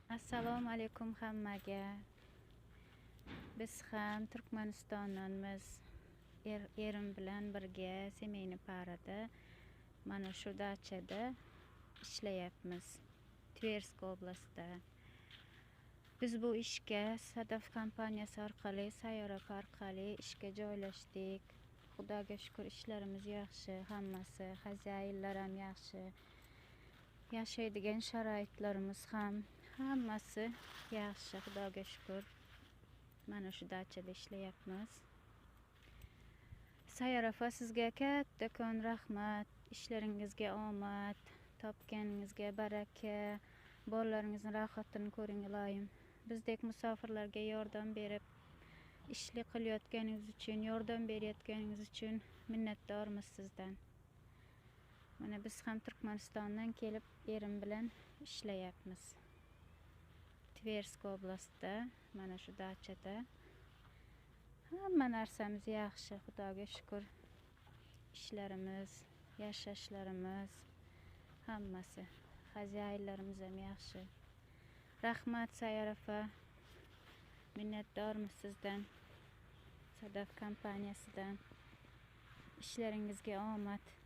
Assalomu alaykum hammaga. Biz ham Turkmanistondanmiz. Erim bilan birga семейный parada mana shu dachada ishlayapmiz. Tversk oblastida. Biz bu ishga Sadaf kompaniyasi orqali, Sayyora orqali ishga joylashdik. Xudoga shukur, ishlarimiz yaxshi, hammasi, хозяин lar ham yaxshi. Yashaydigan sharoitlarimiz ham hammasi yaxshi, Xudoga shukur. Mana shu dachada ishlayapmiz. Sayyora opa, sizga kattakon rahmat. Ishlaringizga omad, topganingizga baraka, bolalaringizni rohatini ko'ring iloyim. Bizdek musofirlarga yordam berib, ishli qilayotganingiz uchun, yordam berayotganingiz uchun minnatdormiz sizdan. Mana biz ham Turkmanistondan kelib erim bilan ishlayapmiz. Tversk oblastida, mana shu dachada. Hamma narsamiz yaxshi, Xudoga shukur. Ishlarimiz, yashashlarimiz hammasi. Хозяин larimiz ham yaxshi. Rahmat, Sayyora opa. Minnatdormiz sizdan. Sadaf kompaniyasidan. Ishlaringizga omad.